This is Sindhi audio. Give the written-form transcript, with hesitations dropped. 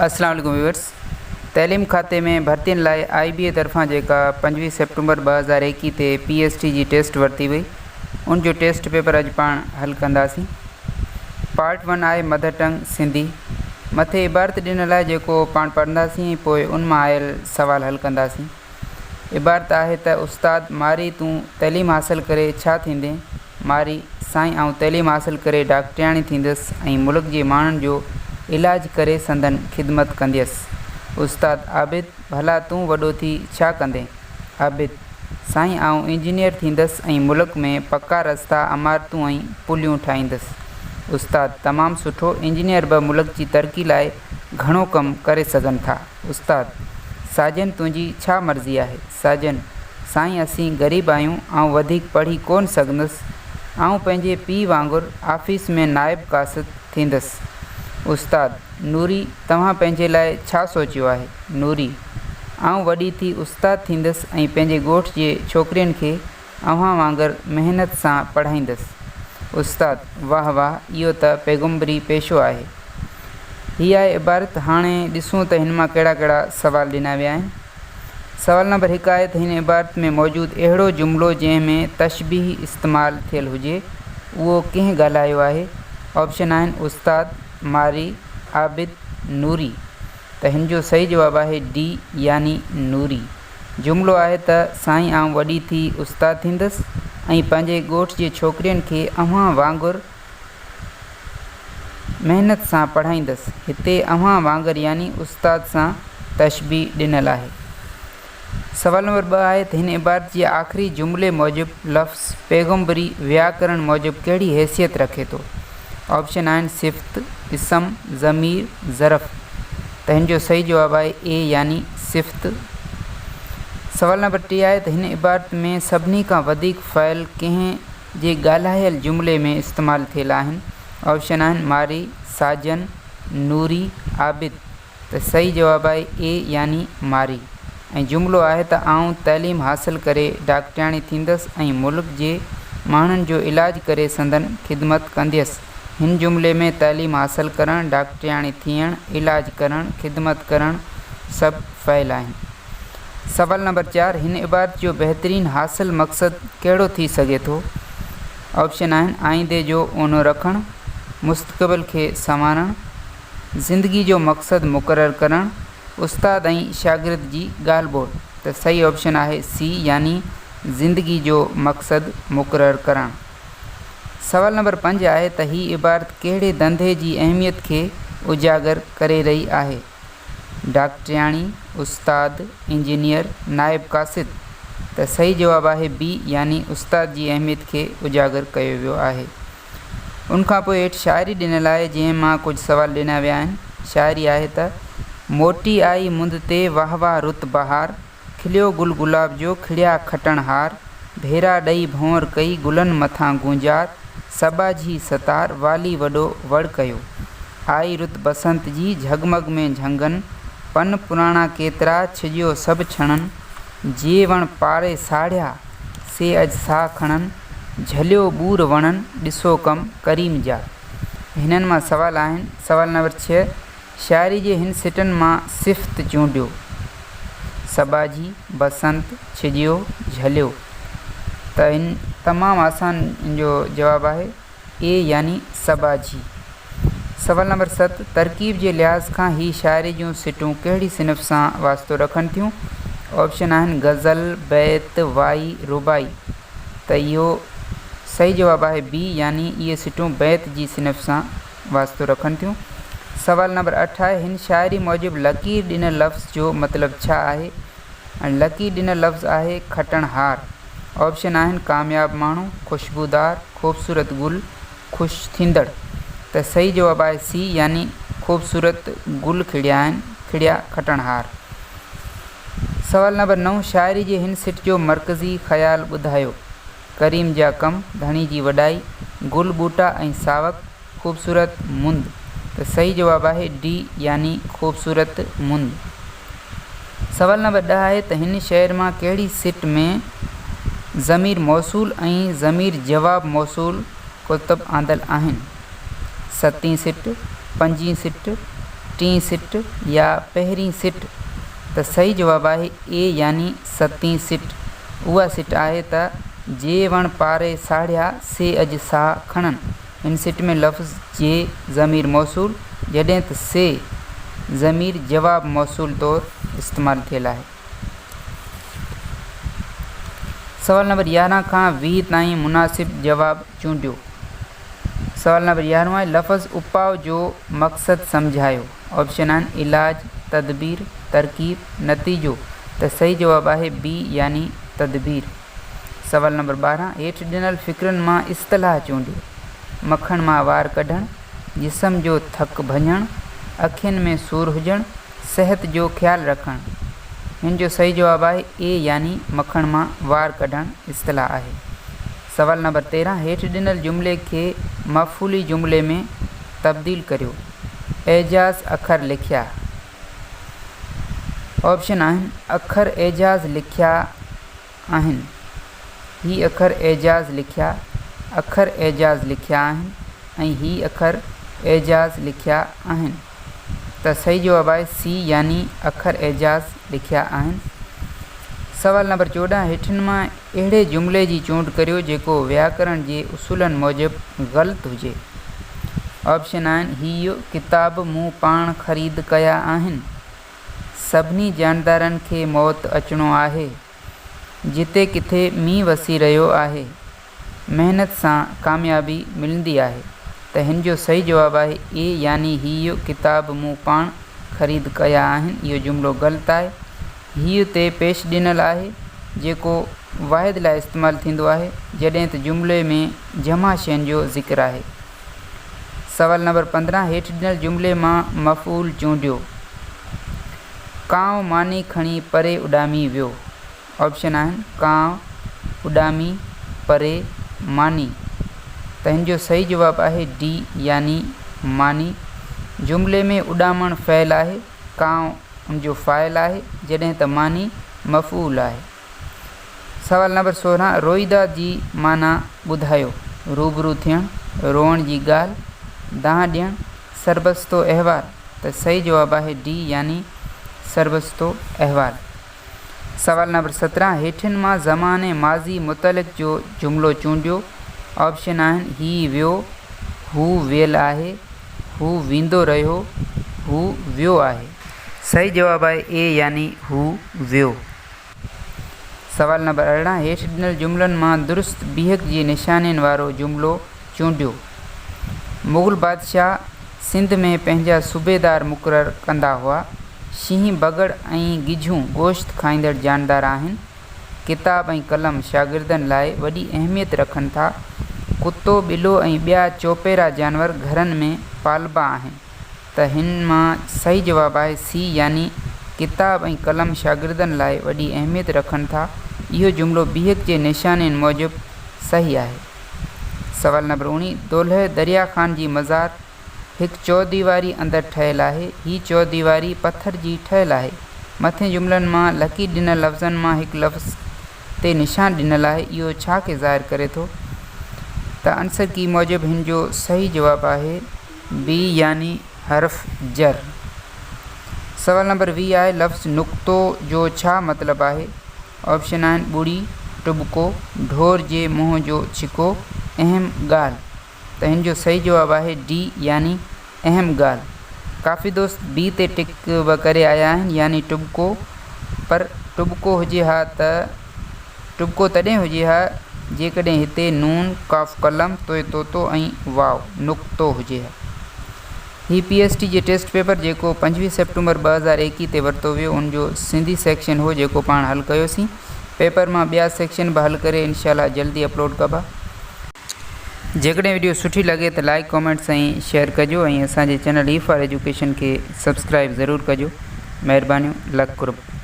اسلام عليڪم ويورس تعليم کاتي ۾ ڀرتين لاء آئي بي اي طرفان جيڪا 25 سيپٽمبر 2021 تي پي ايس ٽي جي ٽيسٽ ورتي وئي ان جو ٽيسٽ پيپر اڄ پاڻ حل ڪنداسين. پارٽ ون آهي مدر ٽنگ سنڌي مٿي عبارت ڏنل آهي جيڪو پاڻ پڙهنداسين ۽ پوء ان مان آيل سوال حل ڪنداسين. عبارت آهي ته استاد مارئي تون تعليم حاصل ڪري ڇا ٿيندين؟ مارئي، سائين آئون تعليم حاصل ڪري ڊاڪٽرياڻي ٿيندس ۽ ملڪ جي ماڻهن جو علاج ڪري سندن خدمت ڪنديس. استاد عابد، ڀلا تون وڏو ٿي ڇا ڪندين؟ عابد، سائين آئون انجنيئر ٿيندس ۽ ملڪ ۾ پڪا رستا، عمارتون ۽ پليون ٺاهيندس. استاد، تمام سٺو، انجنيئر به ملڪ جي ترقي لاء گهڻو ڪم ڪري سگهن ٿا. استاد، ساجن تنهنجي ڇا مرضي آهي؟ ساجن، سائين اسين غريب آهيون، آئون وڌيڪ پڙهي ڪونه سگهندس، آئون پنهنجي پيء وانگر آفيس ۾ نائب قاصد ٿيندس. استاد، نوري توهان پنهنجي لاء ڇا سوچيو آهي؟ نوري، آئون وڏي ٿي استاد ٿيندس ۽ پنهنجي ڳوٺ جي ڇوڪرين کي اوهان وانگر محنت سان پڙهائيندس. استاد، واهه واهه اهو ته پيغمبري پيشو آهي. هي آهي عبارت، هاڻي ڏسون ته هن مان ڪهڙا ڪهڙا سوال ڏنا ويا آهن. سوال نمبر هڪ آهي ته هن عبارت ۾ موجود اهڙو جملو جنهن ۾ تشبيهه استعمال ٿيل هجي اهو ڪنهن ڳالهايو آهي؟ آپشن آهن استاد، مارئي، عابد، نوري. ته هن جو صحيح جواب آهي ڊي يعني نوري. جملو آهي ته سائين آئون وڏي ٿي استاد ٿيندس ۽ پنهنجي ڳوٺ جي ڇوڪرين کي اوهان وانگر محنت سان پڙهائيندس. هتي اوهان وانگر يعني استاد سان تشبيهه ڏنل آهي. سوال نمبر ٻه آهي ته هن عبارت جي آخري جملي موجب لفظ پيغمبري وياڪرڻ موجب ڪهڙي حيثيت رکي ٿو؟ آپشن آهن صفت، اسم، ضمير، ظرف. ته هن جو صحيح جواب آهي اي يعني صفت. سوال نمبر ٽي آهي ته هن عبارت ۾ سڀني کان وڌيڪ فعل ڪنهن جي ڳالهايل جملي ۾ استعمال ٿيل آهن؟ آپشن آهن مارئي، ساجن، نوري، عابد. ته صحيح جواب آهي اي يعني مارئي ۽ جملو آهي ته آئون تعليم حاصل ڪري ڊاڪٽرياڻي ٿيندس ۽ ملڪ جي ماڻهن جو علاج ڪري سندن خدمت ڪنديس. هن جملي ۾ تعليم حاصل ڪرڻ، ڊاڪٽرياڻي ٿيڻ، علاج ڪرڻ، خدمت ڪرڻ سڀ فعل آهن. سوال نمبر چار، هن عبارت جو بهترين حاصل مقصد ڪهڙو ٿي سگهي ٿو؟ آپشن آهن، آئيندي جو اونو رکڻ، مستقبل کي سنوارڻ، زندگي جو مقصد مقرر ڪرڻ، استاد ۽ شاگرد جي ڳالهه ٻولهه ته صحيح آپشن آهي سي يعني زندگي جو مقصد مقرر ڪرڻ. سوال نمبر پنج آهي ته هي عبارت ڪهڙي ڌنڌي جي اهميت کي اجاگر ڪري رهي آهي؟ ڊاڪٽرياڻي، استاد، انجنيئر، نائب قاصد ته صحيح جواب آهي بي يعني استاد جي اهميت کي اجاگر ڪيو ويو آهي. ان کان پوء هيٺ شاعري ڏنل آهي، جنهن مان ڪجهه سوال ڏنا ويا آهن. شاعري آهي ته، موٽي آئي مند تي واهه واهه رت بهار، کليو گل گلاب جو کڙيا کٽڻ هار، ڀيرا ڏئي ڀنور ڪئي گلن مٿان گونجار، سٻاجهي ستار والي وڏو وڙ ڪيو. آئي رت بسنت جي جهڳمڳ ۾ جهنگن، پن پراڻا ڪيترا ڇڄيو سڀ ڇڻن، جي وڻ پاري ساڙيا، سي اڄ ساهه کڻن، جهليو ٻور وڻن، ڏسو ڪم ڪريم جا. هنن مان سوال آهن، سوال نمبر ڇهه، شاعري جي هن سٽن مان صفت چونڊيو. سٻاجهي، بسنت، ڇڄيو، جهليو. ته هن تمام آسان ان جو جواب آهي. اي يعني سٻاجهي. سوال نمبر ست، ترڪيب جي لحاظ کان هي شاعري جون سٽون ڪهڙي صنف سان واسطو رکن ٿيون؟ آپشن آهن غزل، بيت، وائي، رباعي. ته اهو صحيح جواب آهي بي يعني اهي سٽون بيت جي صنف سان واسطو رکن ٿيون. سوال نمبر اٺ آهي، هن شاعري موجب لڪير ڏنل لفظ جو مطلب ڇا آهي؟ ۽ لڪي ڏنل لفظ آهي کٽڻ هار. آپشن آهن ڪامياب ماڻهو، خوشبودار، خوبصورت گل، خوش ٿيندڙ. ته صحيح جواب آهي سي يعني خوبصورت گل کڙيا آهن، کڙيا کٽڻ هار. سوال نمبر نو شاعري جي هن سٽ جو مرڪزي خيال ٻڌايو. ڪريم جا ڪم، ڌڻي جي وڏائي، گل ٻوٽا ۽ ساوڪ، خوبصورت مند ته صحيح جواب آهي ڊي يعني خوبصورت مند. سوال نمبر ڏهه آهي ته هن شعر مان ڪهڙي سٽ ۾ ضمير موصول ۽ ضمير جواب موصول ڪتب آندل آهن؟ ستين سٽ، پنجين سٽ، ٽين سٽ يا پهرين سٽ؟ ته صحيح جواب آهي اي يعني ستين سٽ. اها سٽ آهي ته جي وڻ پاري ساڙيا سي اڄ ساهه کڻن. هن سٽ ۾ لفظ جي ضمير موصول جڏهن ته سي ضمير جواب موصول طور استعمال ٿيل آهي. سوال نمبر 11 کان 20 تائين مناسب جواب چونڊيو. سوال نمبر يارهون آهي لفظ اپاء جو مقصد سمجهايو. آپشن آهن علاج، تدبير، ترڪيب، نتيجو ته صحيح جواب آهي بي يعني تدبير. سوال نمبر 12 هيٺ ڏنل فقرن مان اصطلاح چونڊيو. مکڻ مان وار ڪڍڻ، جسم جو ٿڪ ڀڃڻ، اکين ۾ سور هجڻ، صحت جو خيال رکڻ. هن جو صحيح جواب آهي اي يعني مکڻ مان وار ڪڍڻ اصطلاح آهي. سوال نمبر 13 هيٺ ڏنل جملي کي مفعولي جملي ۾ تبديل ڪريو. اعجاز اکر لکيا. آپشن آهن، اکر اعجاز لکيا آهن، هي اکر اعجاز لکيا، اکر اعجاز لکيا آهن ۽ هي اکر اعجاز لکيا آهن. ته صحيح جواب آهي سي يعني اکر اعجاز لکيا آهن. سوال نمبر 14 هيٺين مان اهڙي جملي جي چونڊ ڪريو جيڪو وياڪرڻ جي اصولن موجب غلط هجي. آپشن آهن، هيء ڪتاب مون پاڻ خريد ڪيا آهن. سڀني جاندارن کي موت اچڻو آهي. جتي ڪٿي مينهن وسي رهيو آهي. محنت سان ڪاميابي ملندي آهي. ته هن جو صحيح جواب آهي اي يعني هيء ڪتاب مون پاڻ خريد ڪيا آهن اهو جملو غلط آهي. هيء تي پيش ڏنل آهي، جيڪو واحد لاء استعمال ٿيندو آهي، جڏهن ته جملي ۾ جمع شين جو ذڪر آهي. سوال نمبر 15 هيٺ ڏنل جملي مان مفعول چونڊيو. ڪانء ماني کڻي پري اڏامي ويو. آپشن آهن، ڪانء، اڏامي، پري، ماني. ته هن جو صحيح جواب آهي ڊي يعني ماني. جملي ۾ اڏامڻ فعل آهي، ڪانء ان جو فاعل آهي، جڏهن ته ماني مفعول آهي. سوال نمبر 16 روئيداد جي معنيٰ ٻڌايو. روبرو ٿيڻ، روئڻ جي ڳالهه، دانهن ڏيڻ، سربستو احوال. ته صحيح جواب آهي ڊي يعني سربستو احوال. سوال نمبر 17 هيٺين مان زمان ماضي متعلق جو جملو چونڊيو. آپشن آهن، هي ويو، هو ويل آهي، هو ويندو رهيو، هو ويو آهي. صحيح جواب آهي اي يعني هو ويو. سوال نمبر 18 هيٺ ڏنل جملن مان درست بيهڪ جي نشانين وارو جملو چونڊيو. مغل بادشاهه سنڌ ۾ پنهنجا صوبيدار مقرر ڪندا هئا. شينهن، بگهڙ ۽ ڳجهون گوشت کائيندڙ جاندار آهن. ڪتاب ۽ قلم شاگردن لاء وڏي اهميت رکن ٿا. ڪتو، ٻلو ۽ ٻيا چوپيرا جانور گهرن ۾ پالبا آهن. ته هن مان صحيح جواب آهي سي يعني ڪتاب ۽ قلم شاگردن لاء وڏي اهميت رکن ٿا. اهو جملو بيهڪ جي نشانين موجب صحيح آهي. سوال نمبر اوڻيهه، دولهه دريا خان جي مزار هڪ چوديواري اندر ٺهيل آهي. هي چوديواري پٿر جي ٺهيل آهي. مٿين جملن مان لڪي ڏنل لفظن مان هڪ لفظ تي نشان ڏنل آهي، اهو ڇا کي ظاهر ڪري ٿو؟ ته عنصر ڪي موجب هن جو صحيح جواب آهي بي يعني حرف جر. سوال نمبر 20 آهي لفظ نقطو جو ڇا مطلب آهي؟ آپشن آهن ٻڙي، ٽٻڪو، ڍور جي منهن جو ڇڪو، اهم ڳالهه. ته هن جو صحيح جواب آهي ڊي يعني اهم ڳالهه. ڪافي دوست بي تي ٽڪ به ڪري آيا آهن يعني ٽٻڪو پر ٽٻڪو هجي ها ته ٽٻڪو تڏهن هجي ها جيڪڏهن هتي نون، قاف قلم، توء طوطو ۽ واو، نقطو، هجي ها. هي پي ايس ٽي جي ٽيسٽ پيپر جيڪو 25 سيپٽمبر 2021 تي ورتو ويو ان جو سنڌي سيڪشن هو جيڪو پاڻ حل ڪيوسين. پيپر مان ٻيا سيڪشن به حل ڪري انشاء الله جلدي اپلوڊ ڪبا. جيڪڏهن وڊيو سٺي لڳي ته لائيڪ ڪامينٽس ۽ شيئر ڪجو ۽ اسان جي چينل اي فار ايجوڪيشن کي سبسڪرائيب ضرور ڪجو مهربانيون لک قرب.